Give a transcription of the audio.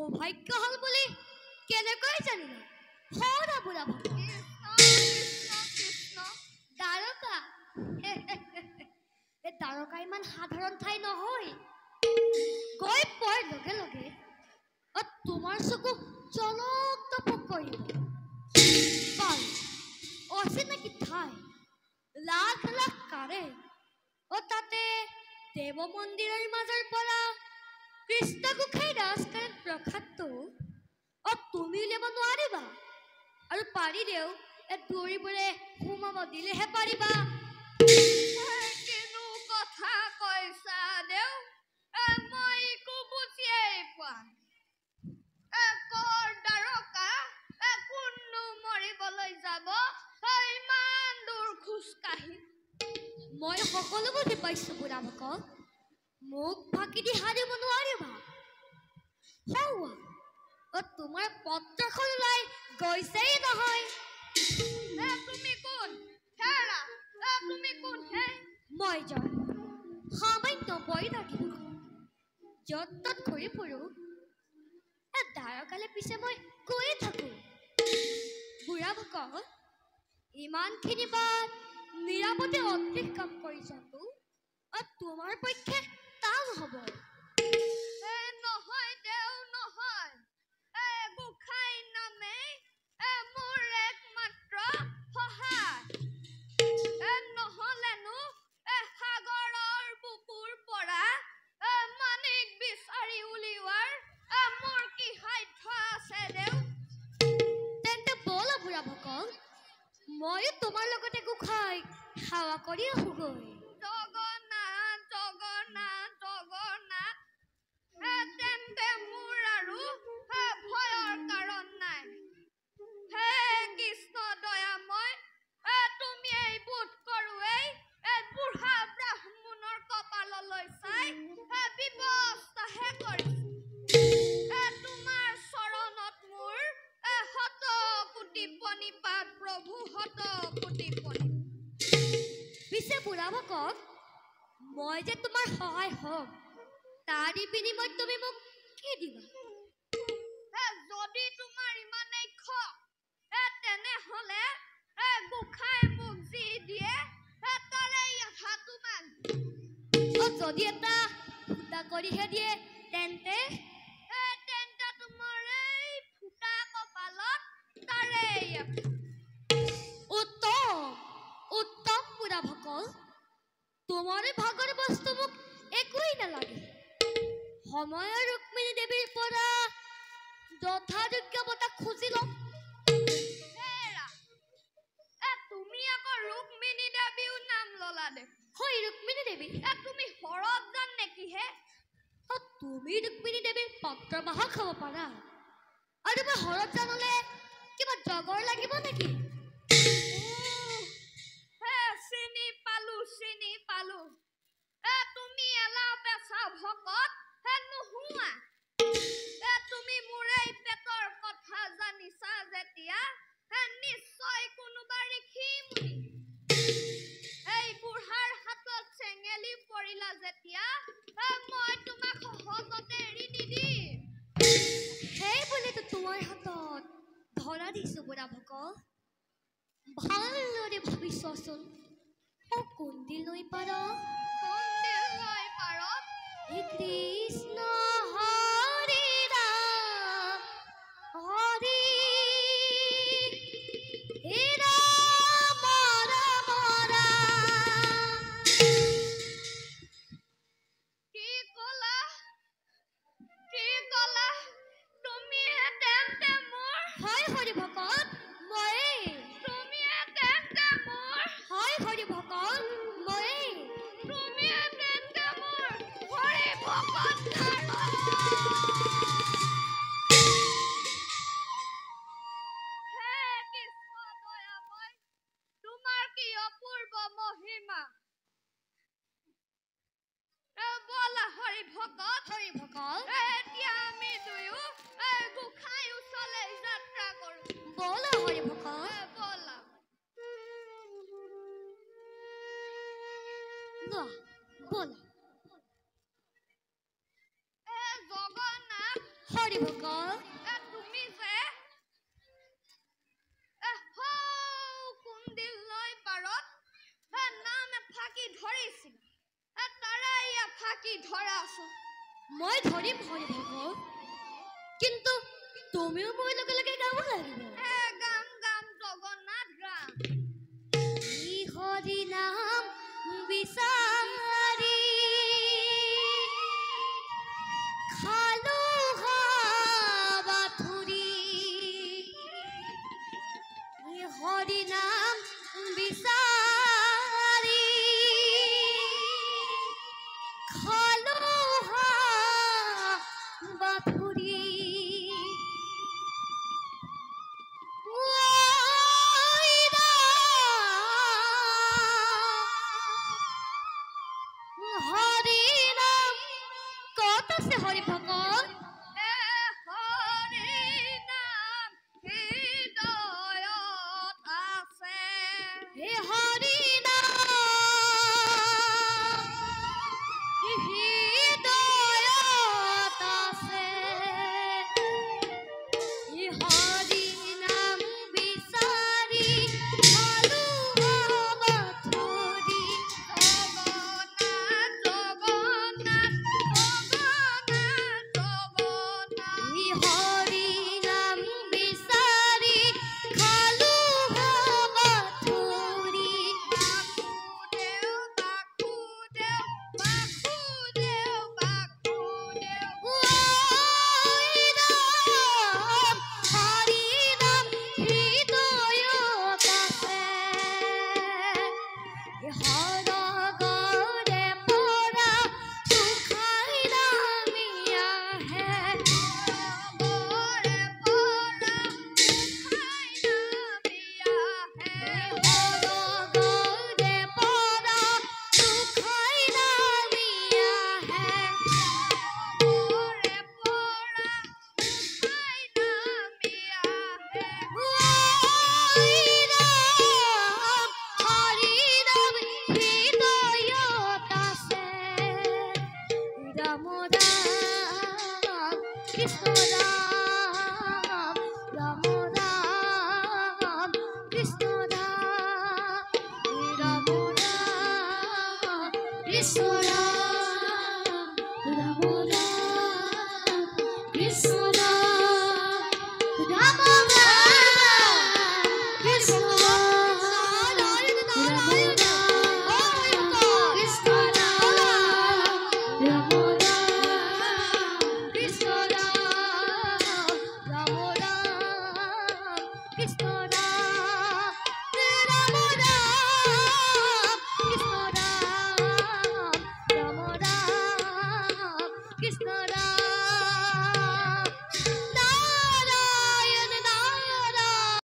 সৌভাগ্য হ'ল বুলি কেনেকৈ জানিলা? সৰা বুঢ়া ভকত। কৃষ্ণ। দ্বাৰকা, এই দ্বাৰকা ইমান সাধাৰণ ঠাই নহয়। গৈ পোৱাৰ লগে লগে তোমাৰ চকু জলক তপক কৰিব। বাৰু, অচিনাকি ঠাই, লাখ লাখ কাৰেং, তাতে দেৱ মন্দিৰৰ মাজৰ পৰা কৃষ্ণ গোসাঁই ৰাজকাৰেং প্ৰসাদটো তুমি উলিয়াব নোৱাৰিবা। আৰু পাৰিলেও এই দৌৰিবোৰে সোমাব দিলেহে পাৰিবা। কিনো কথা কৈছা দেউ, মই একো বুজিয়েই পোৱা নাই। কৰ দ্বাৰকা, কোননো মৰিবলৈ যাব ইমান দূৰ খোজকাঢ়ি? মই সকলো বুজি পাইছো বুঢ়া ভকত, মোক ফাঁকি দি সাৰিব নোৱাৰিবা। সৌৱা তোমাৰ পত্ৰখন ওলাই গৈছেই নহয়। তুমি কোন? হেৰা, তুমি কোন হে? মই জন সামান্য বৈৰাগী, য'ত ত'ত ঘূৰি ফুৰো। দ্বাৰকালে পিছে মই গৈয়ে থাকো। বুঢ়া ভকত, ইমানখিনি বাট নিৰাপদে অতিক্ৰম কৰি যোৱাটো তোমাৰ পক্ষে টান হ'ব। নহয় দেউ, নহয়। গোসাঁই নামেই মোৰ একমাত্ৰ সহায়। নহ'লেনো সাগৰৰ বুকুৰ পৰা মানিক বিচাৰি উলিওৱাৰ মোৰ কি সাধ্য আছে দেউ? তেন্তে ব'লা বুঢ়া ভকত, ময়ো তোমাৰ লগতে গোসাঁইক সেৱা কৰি আহোগৈ। জগন্নাথ, জগন্নাথ, জগন্নাথ। তেন্তে মোৰ আৰু ভয়ৰ কাৰণ নাই। হে কৃষ্ণ দয়াময়, তুমি এই বোধ কৰোৱেই এই বুঢ়া ব্ৰাহ্মণৰ কপাললৈ চাই ব্যৱস্থাহে কৰিছে। তোমাৰ চৰণত মোৰ শত কোটি প্ৰণিপাত প্ৰভু, শত কোটি প্ৰণিপাত। পিছে বুঢ়া ভকত, মই যে তোমাৰ সহায় হ'ম, তাৰে বিনিময়ত তুমি মোক কি দিবা? যদি তোমাৰ ইমানেই খক, তেনেহ'লে গোসাঁই মোক যি দিয়ে তাৰে আধা তোমাক। যদি এটা ফুটা কৰিহে দিয়ে তেন্তে? তেন্তে তোমাৰ এই ফুটা কপালত তাৰে। উত্তম, উত্তম বুঢ়া ভকত, তোমাৰ ভাগৰ বস্তু মোক একোৱেই নালাগে। সময়ৰ ৰুক্মিণী দেৱীৰ পৰা যথাযোগ্য বঁটা খুজি ল'ম। হেৰা, তুমি আকৌ ৰুক্মিণী দেৱীও নাম ল'লা দেখোন। হয়, ৰুক্মিণী দেৱী। তুমি শৰৎ জান নেকি হে? তুমি ৰুক্মিণী দেৱীৰ পত্ৰবাহক হ'ব পাৰা, আৰু মই শৰৎ জানলে কিবা জগৰ লাগিব নেকি? হে, চিনি পালো, চিনি পালো। তুমি এলাও পেচা ভকত হে নোহোৱা। তুমি মোৰ এই পেটৰ কথা জানিছা যেতিয়া নিশ্চয় কোনোবা ঋষি মুনি। এই বুঢ়াৰ হাতত চেঙেলি পৰিলা যেতিয়া মই তোমাক সহজতে এৰি নিদিম। সেই বুলিতো তোমাৰ হাতত ধৰা দিছো বুঢ়া ভকত। ভালদৰে ভাবি চোৱাচোন, কোনদিল নৈ পাৰ? কোনদিল নৈ পাৰত? কৃষ্ণ হৰি ৰাম হৰি ৰাম ৰাম ৰাম। কি ক'লা? কি ক'লা? তুমি তেন্তে মোৰ? হয় হৰি ভকত, ময়েই। তুমি তেন্তে মোৰ? হয় হৰি ভকত, ময়েই। তুমি তেন্তে মোৰ হৰি ভকত? হে কৃষ্ণ দয়াময়, তোমাৰ কি অপূৰ্ব মহিমা! ব'লা হৰি ভকত। হৰি ভকত, এতিয়া আমি দুয়ো গোসাঁই ওচৰলৈ যাত্ৰা কৰোঁ। ব'লা হৰি ভকত। ব'লা। লোৱা, ব'লা। জগন্নাথ। হৰি ভকত। মই ধৰিম হৰি ভকত, কিন্তু তুমিও মোৰ লগে লগে গাব লাগিব। গাম গাম জগন্নাথ গাম। হৰি নাম বিচাৰি খালো হাবাথুৰি, হৰি নাম বিচাৰি খালো হাবাথুৰি, হৰি নাম ক'ত আছে হৰি ভকত? হৰি নাম হৃদয়ত আছে। হে হৰি নাম হৃদয়ত আছে, হৰি নাম বিচাৰি খালো হাবাথুৰি। জগন্নাথ জগন্নাথ জগন্নাথ জগন্নাথ। হৰি নাম বিচাৰি খালো হাবাথুৰি। বাসুদেৱ বাসুদেৱ বাসুদেৱ বাসুদেৱ। ঐ ৰাম হৰি নাম হৃদয়ত আছে, হৰ গৰে পৰা সুখাই নামি আহে। গৰে পৰা গোসাঁই নামি আহে। হৰ গৰে পৰা সুখাই নামি আহে। গৰে পৰা গোসাঁই নামি আহে। ঐ ৰাম হৰি নাম হৃদয়ত আছে, ৰাম ৰাম কৃষ্ণ ৰাম, ৰাম ৰাম কৃষ্ণ ৰাম, ৰাম ৰাম কৃষ্ণ ৰাম, ৰাম ৰাম কৃষ্ণ